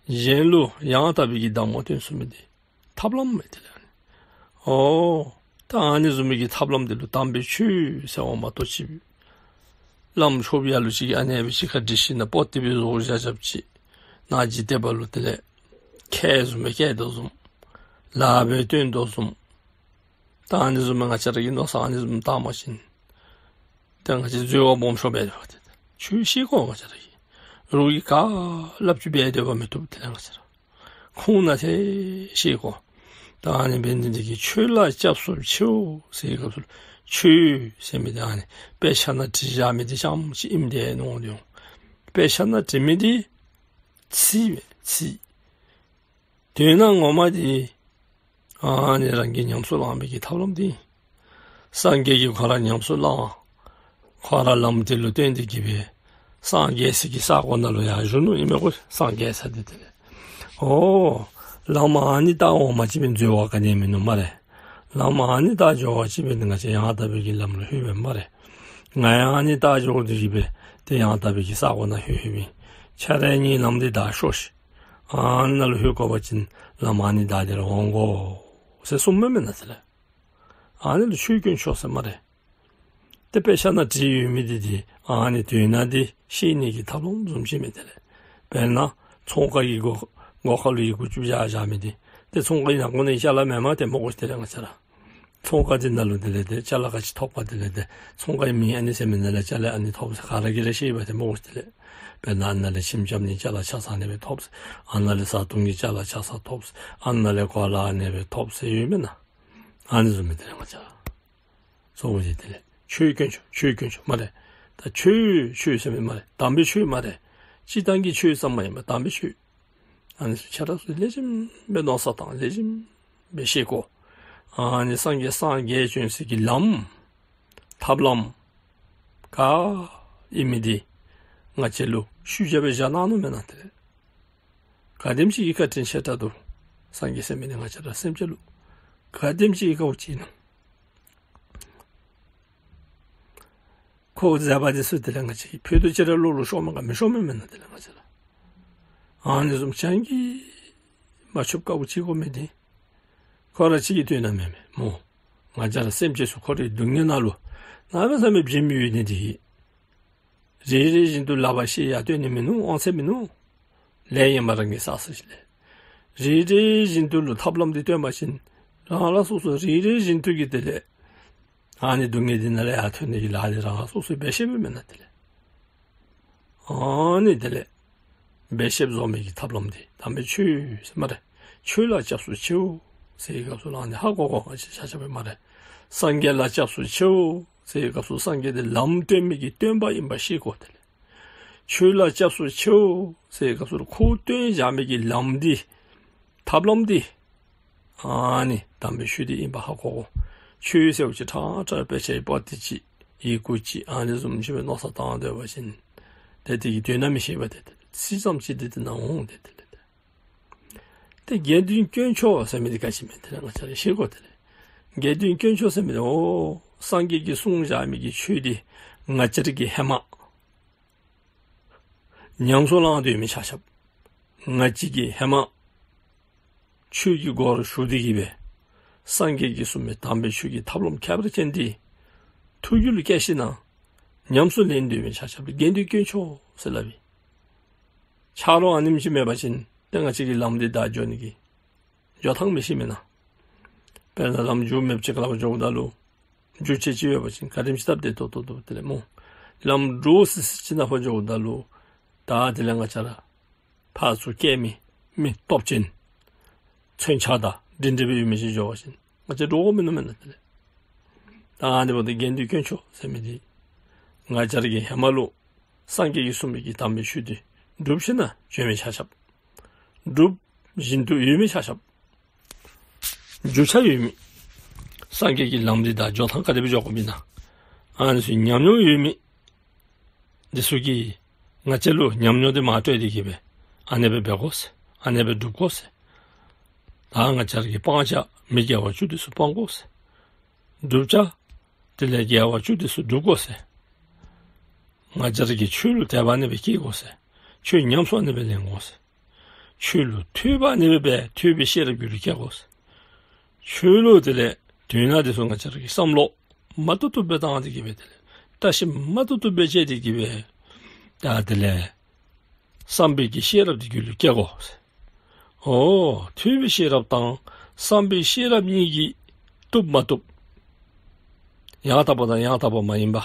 གཞན་ལུ་ཡང་དག་པའི་གི་བདག་མོ་སྟོན་ཚུགས་མི་འདི་ཐབས་ལམ་མས་དེ་ལས། ཨོ་ད་ཨ་ནི་བཟུམ་མའི་གི་ཐབས་ལམ་འདི་ལུ་དམ་པའི་ཆོས་ཟེར་འོང་མ་གཏོགས་ཅིག་བླམ་ཆོསཔ་ཡ་ལུ་ཅིག་ཨ་ནི་སྦེ་ཅིག་ཁ་འདྲི་ཞིནམ་ལས་པོ་ཏི་སྦེ་བཟོ་བཞག་བཞགཔ་ཅིག་ནང་འཇིག་རྟེན་པ་ལུ་དེ་ལས་ཁ་བཟུམ་སྦེ་སྐད་དོ་བཟུམ་ལཱ་སྦེ་སྟོན་དོ་བཟུམ། ད་ཨ་ནི་བཟུམ་མའི་ང་བཅས་ར་གིས་མནོ་བསམ་ཨ་ནི་བཟུམ་བཏང་བ་ཅིན་ཏེ་ང་བཅས་འཛོལ་བ་སྦོམ་ཤོས་འབད་དེ་འབད་དེ་ཆོས་ཤེས་དགོ། ང་བཅས་ར་གིས་རོགས་ཀྱིས་ག་སླབ་ཅི་འབད་སྡོད་པ་མི་བཏུབ། དེ་ལས་ང་བཅས་ར་ཁུངས་ནང་ཏེ་ཤེས་དགོ། ད་ཨ་ནི་འབད་ནི་འདི་གིས་ཆོས་ལ་སྐྱབས་སུ་མཆིའོ་ཟེར་བའི་སྐབས་སུ་ཆོས་ཟེར་མི་འདི་ཨ་ནི་དཔེ་ཆ་ནང་བྲིས་བཞག་མི་འདི་རྐྱངམ་ཅིག་ཨིནམ་འདི་མནོ་དོ། དཔེ་ཆ་ནང་བྲིས་མི་འདི་ཚིག་སྦེ་ཚིག། དོན་ངོ་མ་འདི་ཨ་ནི་རང་གིས་ཉམས་སུ་བླང་བའི་གི་ཐབས་ལམ་འདི་སངས་རྒྱས་ཀྱིས་ཁོ་ར་ཉམས་སུ་བླང་། ཁོ་ར་ལམ་འདི་ལུ་བརྟེན་ཏེ་གི་སྦེ་སངས་རྒྱས་ས་གི་ས་གོ་ནང་ལུ་ཡར་བཞུགས་ནུག་ཨིན་མས་གོ། སངས་རྒྱས་ས་འདི་དེ་ལས། ཨོ་ལམ་ཨ་ནི་བལྟ་འོང་མ་ཅིག་འབད་འཛོལ་བ་ག་ནི་ཡང་མིན་ནུག་སྨ་རེ། ལམ་ཨ་ནི་བལྟ་འགྱོ་བ་ཅིག་འབད་ང་བཅས་ཡང་དག་པའི་གི་ལམ་ལུ་ལྷོད་པས་སྨ་རེ། ང་ཡང་ཨ་ནི་བལྟ་འགྱོ་དགོ་དེ་གི་སྦེ་ཏེ་ཡང་དག་པའི་གི་ས་གོ་ནང་ལྷོད་ལྷོདཔ་ཨིན། ཁྱེད་ར་གཉིས་ལམ་འདི་བདའ་ཤོག་ཤིག། ཨ་ནཱ་ལུ་ལྷོད་དགོ་པ་ཅིན་ལམ་ཨ་ནི་བདའ་སྟེ་ར་འོང་དགོ་ཟེར་གསུངམ་མེན་ན། དེ་ལས་ཨ་ནི་ལུ་ཆོས་དཀོན་མཆོག་ཟེར་སྨ་རེ། ཏེ་དཔེ་ཆ་ནང་བྲིས་ཡོད་མི་འདི་འདི་ཨ་ནི་དོན་དག་འདི་ཤེས་ནི་གི་ཐབས་ལམ་བཟུམ་ཅིག་མས། དེ་ལས་དཔེར་ན་ཚོང་ཁང་གི་སྒོ་སྒོ་ཁ་ལུ་ཡི་གུ་བཙུགས་བཞག་བཞག་མི་འདི་ཏེ་ཚོང་ཁང་གི་ནང་ཁོ་ནང་ཅ་ལ་མེནམ་ཏེ་སྨོ་གོ་ཤིག། དེ་ལས་ང་བཅས་ར་ཚོང་ཁང་འདི་ནང་ལུ་དེ་ལས་ཏེ་ཅ་ལ་ག་ཅི་ཐོབ་ག་དེ་ལས་ཏེ་ཚོང་ཁང་གི་མིང་ཨ་ནི་ཟེར་མི་ནང་ལས་ཅ་ལ་ཨ་ནི་ཐོབ་ཟེར་ག་ར་གིས་ར་ཤེས་པས་ཏེ་སྨོ་གོ་ཤིག། དེ་ལས་དཔེར་ན་ཨ་ནཱ་ལས་ཁྱིམ་རྐྱབ་ནི་ཅ་ལ་ཆ་ཚང་ཨ་ནི་སྦེ་ཐོབ་ཟེར། ཨ་ནཱ་ལས་བཟའ་བཏུང་གི་ཅ་ལ་ཆ་ཚང་ཐོབ་ཟེར། ཨ་ནཱ་ལས་གོ་ལ་ཨ་ནི་སྦེ་ཐོབ་ཟེར་ཡོད་མེན་ན། ཨ་ནི་བཟུམ་མའི་དེ་ལས་ང་བཅས་གཙོ་བོ་ཅིག་དེ་ལས་ཆོས་དཀོན་མཆོག་ཆོས་དཀོན་མཆོག་སྨ་རེ། ད་ཆོས་ཆོས་ཟེར་མི་སྨ་རེ། དམ་པའི་ཆོས་སྨ་རེ། སྤྱིར་བཏང་གི་ཆོས་ཙམ་མ་ཡིན་པར་དམ་པའི་ཆོས། ཨ་ནི་ཚུ་ཆ་རོགས་ཚུ་ལེགས་ཤོམ་སྦེ་མནོ་བསམ་བཏང་ལེགས་ཤོམ་སྦེ་ཤེས་དགོ། ཨ་ནི་སངས་རྒྱས་སངས་རྒྱས་བྱོན་ས་གི་ལམ་ཐབས་ལམ་ག་ཨིན་མི་འདི་ང་བཅས་ལུ་ཤུལ་བཞག་སྦེ་བཞག་གནང་ནུག་མེན་ན། དེ་ལས་ག་དེམ་ཅིག་གི་བཀའ་དྲིན་ཆེ་དྲགས་འདུག། སངས་རྒྱས་ཟེར་མི་འདི་ང་བཅས་ར་སེམས་ཅན་ལུ་ག་དེམ་ཅིག་གི་དཀའཝ་སྤྱད་ནུག། ཁོ་མཛད་པ་འདི་ཚུ་དེ་ལས་ང་བཅས་ཀྱིས་ཕུད་རྡོག་ཅིག་ར་བློ་ལུ་ཤོང་མས་ག་མི་ཤོང་མས་མེན་ན། དེ་ལས་ང་བཅས་ར་ཨ་ནི་བཟུམ་ཅིག་གིས་མ་ཆོགཔ་དཀའཝ་སྤྱད་དགོ་མི་འདི་ཁོ་ར་གཅིག་གི་དོན་དག་མེན་མས་སྨོ། ང་བཅས་ར་སེམས་ཅན་ཚུ་འཁོར་བའི་སྡུག་བསྔལ་ནང་ལུ་གནམ་མེད་ས་མེད་འབྱིནམ་ཡོད་ནི་འདི་རེ་རེ་བཞིན་དུ་ལག་པར་ཤེས་ཡར་སྟོན་ནི་མིན་ནུག། དབང་ཚད་མིན་ནུག། ལས་ངན་པ་རང་གིས་བསགས་ས་ཅིག་ལས། རེ་རེ་བཞིན་དུ་ལུ་ཐབས་ལམ་འདི་སྟོན་པ་ཅིན་རང་རང་སོ་སོ་རེ་རེ་བཞིན་དུ་གིས་དེ་ལས་ཨ་ནི་སྡུག་བསྔལ་འདི་ནང་ལས་ཡར་ཐོན་ནི་གི་ལཱ་འདི་རང་རང་སོ་སོ་འབད་ཤེསཔ་མེན་ན། དེ་ལས་ཨ་ནི་དེ་ལས་འབད་ཤེསཔ་བཟོ་མི་གི་ཐབས་ལམ་འདི་དམ་པའི་ཆོས་ཟེར་སྨ་རེ། ཆོས་ལ་སྐྱབས་སུ་མཆིའོ་ཟེར་བའི་སྐབས་སུ་ལུ་ཨ་ནི་ཧ་གོ་དགོ། ང་བཅས་ཆ་ཁྱབ་སྦེ་སྨ་རེ། སངས་རྒྱས་ལ་སྐྱབས་སུ་མཆིའོ་ཟེར་བའི་སྐབས་སུ་སངས་རྒྱས་འདི་ལམ་སྟོན་མི་གི་སྟོན་པ་ཨིན་པ་ཤེས་དགོ། དེ་ལས་ཆོས་ལ་སྐྱབས་སུ་མཆིའོ་ཟེར་བའི་སྐབས་སུ་ཁོ་སྟོན་བཞག་མི་གི་ལམ་འདི་ཐབས་ལམ་འདི་ཨ་ནི་དམ་པའི་ཆོས་འདི་ཨིན་པ་ཧ་གོ་དགོ། ཆོས་ཟེརཝ་ཅིག་ཁྲ་ཁྲ་དཔེ་ཆའི་པོ་ཏི་ཅིག་ཡི་གུ་ཅིག་ཨ་ནི་བཟུམ་ཅིག་སྦེ་མནོ་བསམ་བཏང་སྡོད་པ་ཅིན་ཏེ་དེ་གི་དོན་དག་མི་ཤེས་པས། ཏེ་ཏེ་ཚིག་ཙམ་ཅིག་འདི་དེ་ནང་འོང་། ཏེ་དེ་ལས་ཏེ་ཏེ་དགེ་འདུན་དཀོན་མཆོག་ཟེར་མི་འདི་ག་ཅི་མས། དེ་ལས་ང་བཅས་ར་ཤེས་དགོ། དེ་ལས་དགེ་འདུན་དཀོན་མཆོག་ཟེར་མི་འདི་ཨོ་སངས་རྒྱས་ཀྱིས་གསུངས་བཞག་མི་གི་ཆོས་འདི་ང་བཅས་ར་གིས་ཧེ་མ་ཉམས་སུ་བླངས་ཏེ་ཡོད་མི་ཆ་ཁྱབ། ང་བཅས་ཀྱིས་ཧེ་མ་ཆོས་ཀྱི་སྒོ་རུ་ཞུགས་ཏེ་གི་སྦེ་སངས་རྒྱས་ཀྱིས་གསུངས་མི་དམ་པའི་ཆོས་ཀྱི་ཐབས་ལམ་ཁྱད་པར་ཅན་འདི་ཐུགས་རྒྱུད་ལུ་བསྐྱེད་ཞིནམ་ན་ཉམས་སུ་ལེན་ཏེ་ཡོད་མི་ཆ་ཁྱབ་ལུ་དགེ་འདུན་དཀོན་མཆོག་ཟེར་སླབ་ཨིན། ཆ་རོགས་ཨ་ནེམ་ཅིག་མེད་པ་ཅིན་ཏེ་ང་བཅས་ཀྱིས་ལམ་འདི་བདའ་འགྱོ་ནི་གི་འགྱོ་ཐངས་མི་ཤེས་མེན་ན། དཔེར་ན་ལམ་རྒྱུ་མེདཔ་ཅིག་ཁར་ལུ་འགྱོཝ་ད་ལུ་རྒྱུ་ཆ་ཅིག་ཡོད་པ་ཅིན་ག་དེམ་ཅིག་སྟབས་བདེ་ཏོག་ཏོ་འདུག། དེ་ལས་སྨོ་ལམ་འདྲོག་སི་སི་ཅིག་ནང་ཕར་འགྱོཝ་ད་ལུ་ད་དེ་ལས་ང་བཅས་ར་ཕར་ཚུར་སྐྱེལ་མི་མི་སྟོབས་ཅན་མཚོན་ཆ་དང་སྒྲིང་སྒྲི་སྦེ་ཡོད་མི་ཅིག་འགྱོ་བ་ཅིན་ང་བཅས་འདྲོག་དགོ་མིན་ནུག་མེན་ན། དེ་ལས་ད་ཨ་ནི་འབདཝ་ད་དགེ་འདུན་དཀོན་མཆོག་ཟེར་མི་འདི་ང་བཅས་ར་གིས་ཧེ་མ་ལུ་སངས་རྒྱས་ཀྱིས་གསུངས་མི་གི་དམ་པའི་ཆོས་འདི་སྒྲུབ་ཞིནམ་ན་བྱོན་མི་ཆ་ཁྱབ། སྒྲུབ་བཞིན་དུ་ཡོད་མི་ཆ་ཁྱབ། རྒྱུ་ཆ་ཡོད་མི་སངས་རྒྱས་ཀྱི་ལམ་འདི་བདའ་འགྱོ་ཐངས་ག་དེ་སྦེ་འགྱོ་དགོཔ་ཨིན་ན། ཨ་ནི་ཚུ་ཉམས་མྱོང་ཡོད་མི་འདི་ཚུ་གིས་ང་བཅས་ལུ་ཉམས་མྱོང་འདི་མར་སྤྲོད་དེ་གི་སྦེ་ཨ་ནེ་སྦེ་འབད་དགོ་ཟེར། ཨ་ནེ་སྦེ་སྒྲུབ་དགོ་ཟེར། ད་ང་བཅས་ར་གིས་སྤང་བྱ་མི་དགེ་བ་བཅུ་འདི་ཚུ་སྤང་དགོ་ཟེར། བསྒྲུབ་བྱ་དེ་ལས་དགེ་བ་བཅུ་འདི་ཚུ་སྒྲུབ་དགོ་ཟེར། ང་བཅས་ར་གིས་ཆོས་ལུ་དད་པ་ཨ་ནེ་སྦེ་བསྐྱེད་དགོ་ཟེར། ཆོས་ཉམས་སུ་ཨ་ནེ་སྦེ་ལེན་དགོ་ཟེར། ཆོས་ལུ་ཐོས་པ་ཨ་ནི་སྦེ་འབད་ཐོས་པའི་ཤེས་རབ་རྒྱུད་ལུ་སྐྱེ་དགོ་ཟེར། ཆོས་ལུ་དེ་ལས་དོན་དག་དེ་ཚུ་ང་བཅས་ར་གིས་བསམ་བློ་མ་བཏུབ་བཏུབ་སྦེ་བཏང་སྟེ་གི་སྦེ་དེ་ལས་བརྟག་ཞིབ་མ་བཏུབ་བཏུབ་སྦེ་དཔྱད་དེ་གི་སྦེ་ད་དེ་ལས་བསམ་པའི་གི་ཤེས་རབ་དེ་རྒྱུད་ལུ་སྐྱེ་དགོ་ཟེར། ཨོ་ཐོས་པའི་ཤེས་རབ་དང་བསམ་པའི་ཤེས་རབ་གཉིས་ཀྱིས་བཏུབ་མ་བཏུབ། ཡང་དག་པ་དང་ཡང་དག་པ་མ་ཡིན་པ།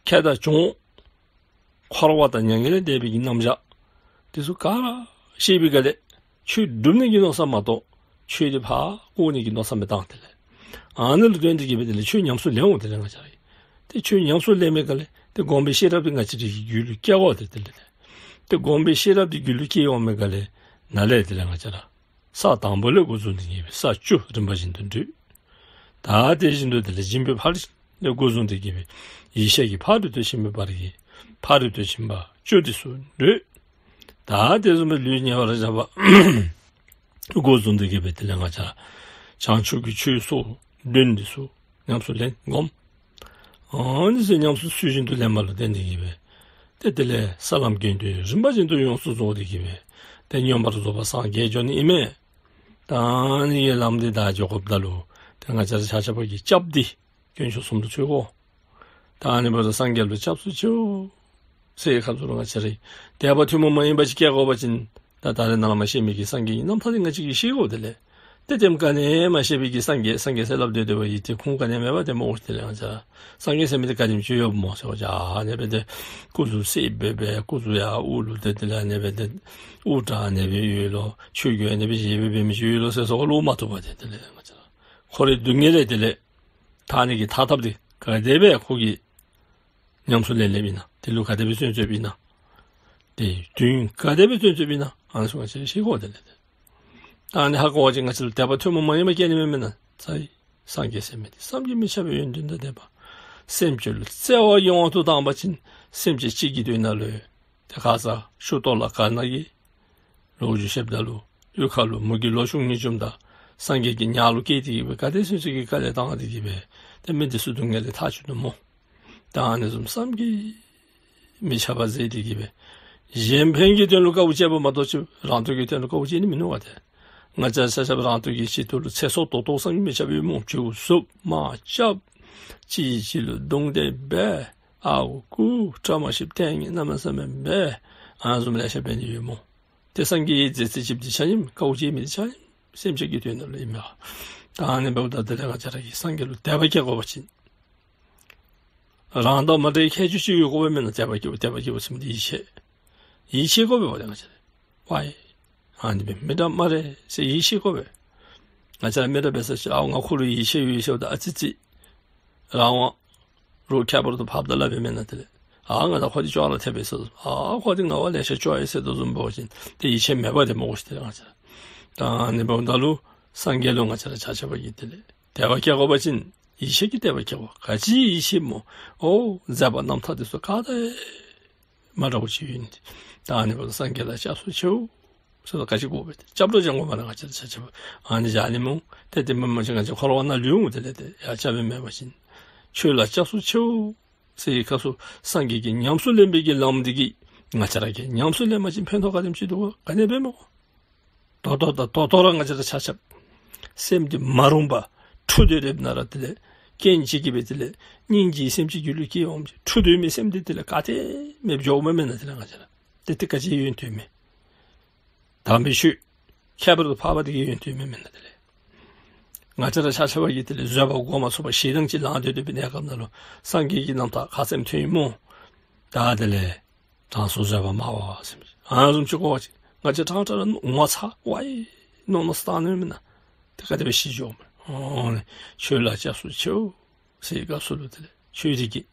ཁྱད་དང་གྱོང་། འཁོར་བ་དང་མྱ་ངན་ལས་འདས་པའི་གི་རྣམ་གཞག་དེ་ཚུ་ག་ར་ཤེས་པའི་སྒང་ལས་ཆོས་སྒྲུབ་ནི་གི་མནོ་བསམ་མ་གཏོགས་ཆོས་དེ་ཕར་བཀོ་ནི་གི་མནོ་བསམ་མི་བཏང་། དེ་ལས་ཨ་ནི་ལུ་བརྟེན་ཏེ་གི་སྦེ་དེ་ལས་ཆོས་ཉམས་སུ་ལེན་འོང་། དེ་ལས་ང་བཅས་ར་ཏེ་ཆོས་ཉམས་སུ་ལེན་པའི་སྒང་ལས་ཏེ་སྒོམ་པའི་ཤེས་རབ་དེ་ང་བཅས་རའི་རྒྱུད་ལུ་སྐྱེ་དགོ། ཏེ་དེ་ལས་ཏེ་སྒོམ་པའི་ཤེས་རབ་དེ་རྒྱུད་ལུ་སྐྱེ་འོང་པའི་སྒང་ལས་ནཱ་ལས་དེ་ལས་ང་བཅས་ར་ས་དང་པོ་ལས་འགོ་བཟུང་སྟེ་གི་སྦེ་ས་བཅུ་རིམ་པ་བཞིན་དུ་བགྲོད། ད་དེ་བཞིན་དུ་དེ་ལས་སྦྱིན་པའི་ཕ་རོལ་ལས་འགོ་བཟུང་སྟེ་གི་སྦེ་ཡེ་ཤེས་ཀྱི་ཕ་རོལ་ཏུ་ཕྱིན་པའི་བར་གྱི་ཕ་རོལ་ཏུ་ཕྱིན་པ་བཅུ་དེ་ཚུ་བགྲོད། ད་དེ་བཟུམ་སྦེ་ལུས་ཉེ་བར་བཞག་པ་འགོ་བཟུང་སྟེ་གི་སྦེ་དེ་ལས་ང་བཅས་བྱང་ཆུབ་ཀྱི་ཆོས་སོ་བདུན་དེ་ཚུ་ཉམས་སུ་ལེན་སྒོམ། ཨ་ནི་ཚུ་ཉམས་སུ་ཚུལ་བཞིན་དུ་ལེན་པ་ལུ་བརྟེན་ཏེ་གི་སྦེ་ཏེ་དེ་ལས་ས་ལམ་དགེ་འདུན་རིམ་པ་བཞིན་དུ་ཡོངས་སུ་རྫོགས་ཏེ་གི་སྦེ་ཏེ་མངོན་པར་རྫོགས་པར་སངས་རྒྱས་འགྱོ་ནི་ཨིན་མས། ད་ཨ་ནི་གི་ལམ་འདི་བདའ་འགྱོ་དགོཔ་ད་ལུ་ཏེ་ང་བཅས་ར་ཆ་ཁྱབ་ཀྱི་སྐྱབས་འདི་དཀོན་མཆོག་གསུམ་དུ་ཆུད་དགོ། ད་ཨ་ནི་འབདཝ་ད་སངས་རྒྱས་ལུ་སྐྱབས་སུ་མཆིའོ་ཟེར་བའི་སྐབས་སུ་ལུ་ང་བཅས་ར་དད་པ་ཐུན་མོང་མ་ཡིན་པ་ཅིག་སྐྱེ་དགོ་པ་ཅིན་ད་ད་རེས་ནཱ་ལས་མར་བཤད་མི་གི་སངས་རྒྱས་ཀྱི་རྣམ་ཐར་འདི་ང་བཅས་ཀྱིས་ཤེས་དགོ། དེ་ལས་ཏེ་དེམ་ག་ནི་མ་ཤེས་པའི་གི་སངས་རྒྱས་སངས་རྒྱས་ཟེར་སླབ་སྡོད་སྡོད་པ་ཡི་དེ་ཁུངས་ག་ནི་མེད་པ་དེ་སྨོ། དེ་ལས་ང་བཅས་ར་སངས་རྒྱས་ཟེར་མི་དེ་ག་དེམ་ཅིག་ཡོདཔ་སྨོ་ཟེར་བ་ཅིན་ཨ་ནི་སྦེ་ཏེ་སྐུ་གཟུགས་སེརཔོ་སྦེ་སྐུ་གཟུགས་ཡར་དབུ་ལུ་ཏེ་དེ་ལས་ཨ་ནི་སྦེ་ཏེ་དབུ་སྐྲ་ཨ་ནི་སྦེ་ཡོད་ལོ། ཆོས་གོས་ཨ་ནི་སྦེ་བཞེས་སྦེ་འབད་མི་ཅིག་ཡོད་ལོ་ཟེར་སོགས་ལོག་མ་བཏུབ་པ་དེ། དེ་ལས་ང་བཅས་ར་ཁོ་རའི་སྡུག་བསྔལ་ལས་དེ་ལས་ཐར་ནི་གི་ཐར་ཐབས་དེ་ག་དེ་སྦེ་ཁོ་གིས་ཉམས་སུ་ལེན་ལེནམ་ཨིན་ན། དེ་ལུ་ག་དེ་སྦེ་བརྩོན་བརྩོནམ་ཨིན་ན། དེ་དོན་ག་དེ་སྦེ་བརྩོན་བརྩོནམ་ཨིན་ན། ཨ་ནི་ཚུ་ང་བཅས་ཤེས་དགོ། དེ་ལས་ཏེ་ད་ཨ་ནི་ཧ་གོ་བ་ཅིན་ང་བཅས་ལུ་དད་པ་ཐུན་མོང་མ་ཡིན་པ་སྐྱེ་ནི་མེད་མེན་ན། ཙ་ཡི་སངས་རྒྱས་ཟེར་མི་དེ་བསམ་གྱིས་མི་ཁྱབ་པའི་ཡོན་ཏན་དང་ལྡན་པ། སེམས་ཅན་ལུ་བརྩེ་བ་ཡོད་དབང་དུ་བཏང་བ་ཅིན་སེམས་ཅན་གཅིག་གི་དོན་ནང་ལུ་ཏེ་ཁ་ཙ་ཤུ་ཏོ་ལ་ག་ན་གི་ལོ་རྒྱུས་བཤདཔ་ད་ལུ་གཡུས་ཁ་ལུ་མོ་གི་ལོ་ཆུང་ངུ་བྱུངམ་ད་སངས་རྒྱས་ཀྱི་ཉག་ལུ་སྐྱེས་ཏེ་གི་སྦེ་ག་དེ་ཚུན་ཚོད་ཀྱི་དཀའ་ལས་བཏང་སྟེ་གི་སྦེ་ཏེ་མི་འདི་ཚུ་སྡུག་བསྔལ་ལས་ཐར་བཅུག་ནུག་སྨོ། ད་ཨ་ནི་བཟུམ་བསམ་གྱིས་མི་ཁྱབ་པ་མཛད་དེ་གི་སྦེ་གཞན་ཕན་གྱི་དོན་ལུ་དཀའཝ་སྤྱད་པ་མ་གཏོགས་ཅིག་རང་དོན་གྱི་དོན་ལུ་དཀའཝ་སྤྱད་ནི་མིན་ནུག་པ་ཏེ། ང་བཅས་ཆ་ཁྱབ་རང་དོན་གྱི་ཆེད་དུ་ལུ་ཚེ་སྲོག་ཐོག་ཐོག་བསམ་གྱིས་མི་ཁྱབ་པའི་མོ་བྱུག་བསུབ་དམག་རྐྱབ་གཅིག་གིས་གཅིག་ལུ་རྡུང་རྡེག་འབད་ཨརཝ་རྐུ་བཀྲ་མ་ཤིསཔ་ལྟས་ངན་གནམ་མེད་ས་མེད་འབད་ཨ་ནི་བཟུམ་ལེ་ཤ་འབད་ནི་ཡོད་སྨོ། ཏེ་སངས་རྒྱས་ཀྱིས་མཛད་རྩིས་བྱེདཔ་འདི་ཆ་མཉམ་དཀའཝ་སྤྱད་མི་འདི་ཆ་མཉམ་སེམས་ཅན་གྱི་དོན་ལུ་ཨིན་མས། ད་ཨ་ནི་འབདཝ་ད་དེ་ལས་ང་བཅས་ར་གིས་སངས་རྒྱས་ལུ་དད་པ་སྐྱེ་དགོ་པ་ཅིན་རང་དང་མ་འདྲ་བའི་ཁྱད་ཆོས་ཅིག་ཡོད་དགོ་པས་མེན་ན། དད་པ་སྐྱེ་དད་པ་སྐྱེ་བ་ཟེར་མི་འདི་ཡིད་ཆེས་ཡིད་ཆེས་དགོ་པས་པ་ཏེ་ང་བཅས་ར། ཝའི་ཨ་ནི་སྦེ་མི་འདྲ་སྨ་རེ་ཟེར་ཡིད་ཆེས་དགོ་པས། ང་བཅས་ར་མི་འདྲ་འབད་ས་ཅིག་ཨའོ་ང་ཁོ་ལུ་ཡིད་ཆེས་ཡོད་ཟེརཝ་ད་ཨ་ཙི་ཙི་རང་དབང་རོགས་ཁྱད་པར་དུ་ཕབ་ད་སླབ་པས་མེན་ན། དེ་ལས་ཨ་ང་དང་ཁོ་འདི་ཅོག་ར་འཐདཔ་ཨིན་ཟེར་ཨ་ཁོ་འདི་ང་བ་ལེ་ཤ་ཅོག་ཡི་ཟེར་དོ་བཟུམ་འབད་བ་ཅིན་ཏེ་ཡིད་ཆེས་མེད་པ་དེ་སྨོ་ཤིག། དེ་ལས་ང་བཅས་ར་ད་ཨ་ནི་འབདཝ་ད་ལུ་སངས་རྒྱས་ལུ་ང་བཅས་ར་ཆ་ཁྱབ་ཀྱིས་དེ་ལས་དད་པ་སྐྱེ་དགོ་པ་ཅིན་ཡིད་ཆེས་ཀྱི་དད་པ་སྐྱེ་དགོ། ག་ཅི་ཡིད་ཆེས་སྨོ། ཨོ་མཛད་པ་རྣམ་ཐར་དེ་ཚུ་ག་དེ་མ་འདྲཝ་ཅིག་ཡོད་ནི། ད་ཨ་ནི་འབདཝ་ད་སངས་རྒྱས་ལ་སྐྱབས་སུ་མཆིའོ་ཟེར་ག་ཅི་དགོ་པས། ཏེ་སྐྱབས་འགྲོ་ཅིག་དགོ་པས་ན། ང་བཅས་ར་ཆ་ཁྱབ་ཨ་ནི་བཞག་ནི་སྨོ། ཏེ་དེ་མེན་པ་ཅིན་ང་བཅས་འཁོར་བ་ནང་ལུས་འོང་། དེ་ལས་ཏེ་ཡ་སྐྱབས་མེད་པ་ཅིན་ཆོས་ལ་སྐྱབས་སུ་མཆིའོ་ཟེར་བའི་སྐབས་སུ་སངས་རྒྱས་ཀྱིས་ཉམས་སུ་ལེན་པའི་གི་ལམ་འདི་གིས་ང་བཅས་ར་གིས་ཉམས་སུ་ལེན་པ་ཅིན་ཕན་ཐོགས་ག་དེམ་ཅིག་འདུག་ག། ག་ནི་འབད་མི་དགོ། ད་ལྟོ་ད་ད་ལྟོ་ར་ང་བཅས་ར་ཆ་ཁྱབ་སེམས་འདི་མ་རུངས་པ་འཁྲུལ་སྡོད་རེ་ན་ར་དེ་ལས་རྐྱེན་བྱས་ཀྱི་སྦེ་དེ་ལས་སྙིང་རྗེའི་སེམས་ཅིག་རྒྱུད་ལུ་སྐྱེ་འོངམ་ཅིག་འཁྲུལ་སྡོད་མི་སེམས་འདི་དེ་ལས་ག་ཏེ་མེདཔ་འགྱོཝ་མས་མེན་ན། དེ་ལས་ང་བཅས་ར་ཏེ་ཏེ་ག་ཅི་ཡོན་ཏན་མས། དམ་པའི་ཆོས་ཁྱད་པར་དུ་འཕགས་པ་དེ་གི་ཡོན་ཏན་མས་མེན་ན། དེ་ལས་ང་བཅས་ར་ཆ་ཁྱབ་ཀྱིས་དེ་ལས་བཟོད་པ་བསྒོམ་མ་ཚུགས་པར་ཞེ་སྡང་ཅིག་ལང་སྡོད་སྡོད་པའི་གནས་སྐབས་ནང་ལུ་སངས་རྒྱས་ཀྱི་རྣམ་ཐར་ཁ་ཙ་ཐོན་ཡི་སྨོ། ད་དེ་ལས་དྲང་སྲོང་བཟོད་པ་སྨྲ་བ་ཟེར་མི་ཨ་ནི་བཟུམ་ཅིག་གོ་བ་ཅིན་ང་བཅས་ཕྲང་ཕྲང་ར་ངོ་ཚ་ཝའི་མནོ་མནོ་བསམ་བཏང་ནི་མེན་ན། ཏེ་ག་དེ་སྦེ་ཤི་འགྱོཝ་མས། ཨོ་ཆོས་ལ་སྐྱབས་སུ་མཆིའོ་ཟེར་བའི་སྐབས་སུ་ལུ་དེ་ལས་ཆོས་འདི་གིས་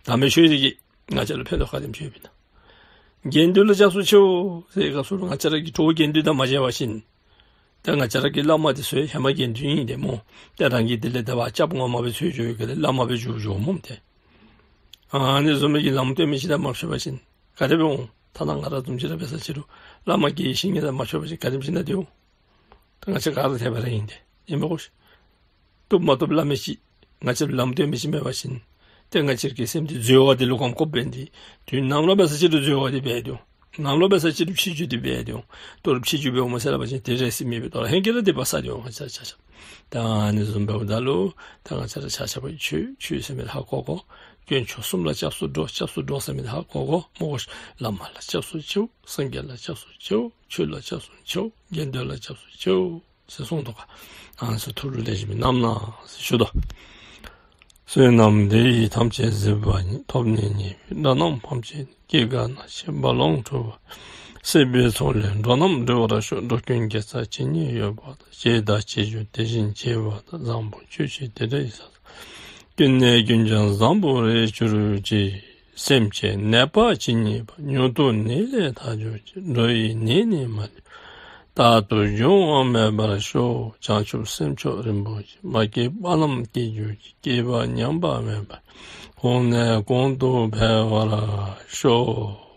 དམ་པའི་ཆོས་འདི་གིས་ང་བཅས་ལུ་ཕན་ཐོགས་ག་དེམ་ཅིག་ཡོདཔ་ཨིན་ན། དགེ་འདུན་ལ་སྐྱབས་སུ་མཆིའོ་ཟེར་བའི་སྐབས་སུ་ལུ་ང་བཅས་ར་གིས་གྲོགས་དགེ་འདུན་དང་མ་མཇལ་བ་ཅིན་ཏེ་ང་བཅས་ར་གི་བླ་མ་དེ་ཚུ་ཧེ་མ་དགེ་འདུན་ཨིན་ཏེ་སྨོ། ཏེ་རང་གིས་དེ་ལས་དེ་བ་སྐྱབས་ངོ་མ་སྦེ་འཚོལ་འགྱོ་བའི་སྒང་ལས་བླ་མ་སྦེ་འགྱུར་འགྱོཝ་སྨོ་ཏེ། ཨ་ནི་བཟུམ་མའི་གི་ལམ་སྟོན་མི་ཅིག་དང་མ་ཕྱད་པ་ཅིན་ག་དེ་སྦེ་འོང་། ཐ་ན་ང་ར་བཟུམ་ཅིག་ར་འབད་ས་ཅིག་རུང་བླ་མ་དགེ་བའི་བཤེས་གཉེན་དང་མ་ཕྱད་པ་ཅིན་ག་དེམ་ཅིག་ན་སྡོད་འོང་། ད་ང་བཅས་ག་ར་འཐདཔ་ར་ཨིན་ཏེ་ཨིན་པ་གོ་ཤིག། བཏུབ་མ་བཏུབ་སླབ་མི་ཅིག་ང་བཅས་ལུ་ལམ་སྟོན་མི་ཅིག་མེད་པ་ཅིན་ཏེ་ང་བཅས་ཀྱི་སེམས་འདི་འཛོལ་བ་འདི་ལུ་གོམས་གོམས་འབད་ནི་འདི་དུས་ནམ་ར་འབད་ས་ཅིག་རུང་འཛོལ་བ་འདི་འབད་དོ། ནང་ལུ་འབད་ས་ཅིག་རུ་ཕྱི་འགྱུར་འདི་འབད་དེ་འོང་། ད་རུང་ཕྱི་འགྱུར་འབདཝ་མས་ཟེར་སླབ་པ་ཅིན་དེ་རེ་ཟེར་མི་འབད་དོ་ར། ཧེང་སྐལ་ར་འདི་འབད་ས་འདི་འོང་། ང་བཅས་ཆ་ཁྱབ་ད་ཨ་ནི་བཟུམ་འབདཝ་ད་ལུ་ད་ང་བཅས་ར་ཆ་ཁྱབ་ཆོས་ཆོས་ཟེར་མི་འདི་ཧ་གོ་དགོ། དཀོན་མཆོག་གསུམ་ལ་སྐྱབས་སུ་འགྲོ། སྐྱབས་སུ་འགྲོ་ཟེར་མི་འདི་ཧ་གོ་དགོ་སྨོ། བླ་མ་ལ་སྐྱབས་སུ་མཆིའོ། སངས་རྒྱས་ལ་སྐྱབས་སུ་མཆིའོ། ཆོས་ལ་སྐྱབས་སུ་མཆིའོ། དགེ་འདུན་ལ་སྐྱབས་སུ་མཆིའོ་ཟེར་གསུངས་དོ་ག། ཨ་ནི་ཚུ་ཐུགས་ལུ་ལེགས་ཤོམ་སྦེ་བསྣམས་གནང་ཟེར་ཞུ་དོ། བསོད་ནམས་འདི་ཡིས་ཐམས་ཅད་གཟིགས་པ་ཉིད། ཐོབ་ནས་ཉེས་པའི་དགྲ་རྣམས་ཕམ་བྱས་ནས། སྐྱེ་རྒ་ན་འཆིའི་རྦ་ཀློང་འཁྲུགས་པ། སྲིད་པའི་མཚོ་ལས་འགྲོ་རྣམས་སྒྲོལ་བར་ཤོག། འགྲོ་ཀུན་དགེ་རྩ་ཇི་སྙེད་ཡོད་པ་དང་། བྱས་དང་བྱེད་འགྱུར་དེ་བཞིན་བྱེད་པ་དང་། བཟང་པོ་སྤྱོད་ཕྱིར་དེ་འདྲ་ཡི་ས། ཀུན་ནས་ཀུན་ཀྱང་བཟང་པོར་རེག་གྱུར་ཅིག། སེམས་ཅན་ནད་པ་ཇི་སྙེད་པ། མྱུར་དུ་ནད་ལས་ཐར་གྱུར་ཅིག། འགྲོ་བའི་ནད་ནི་མ་ལུས། རྟག་ཏུ་འབྱུང་བ་མེད་པར་ཤོག། བྱང་ཆུབ་སེམས་མཆོག་རིན་པོ་ཆེ། མ་སྐྱེས་པ་རྣམས་སྐྱེ་གྱུར་ཅིག། སྐྱེས་པ་ཉམས་པ་མེད་པར། གོང་ནས་གོང་དུ་འཕེལ་བར་ཤོག།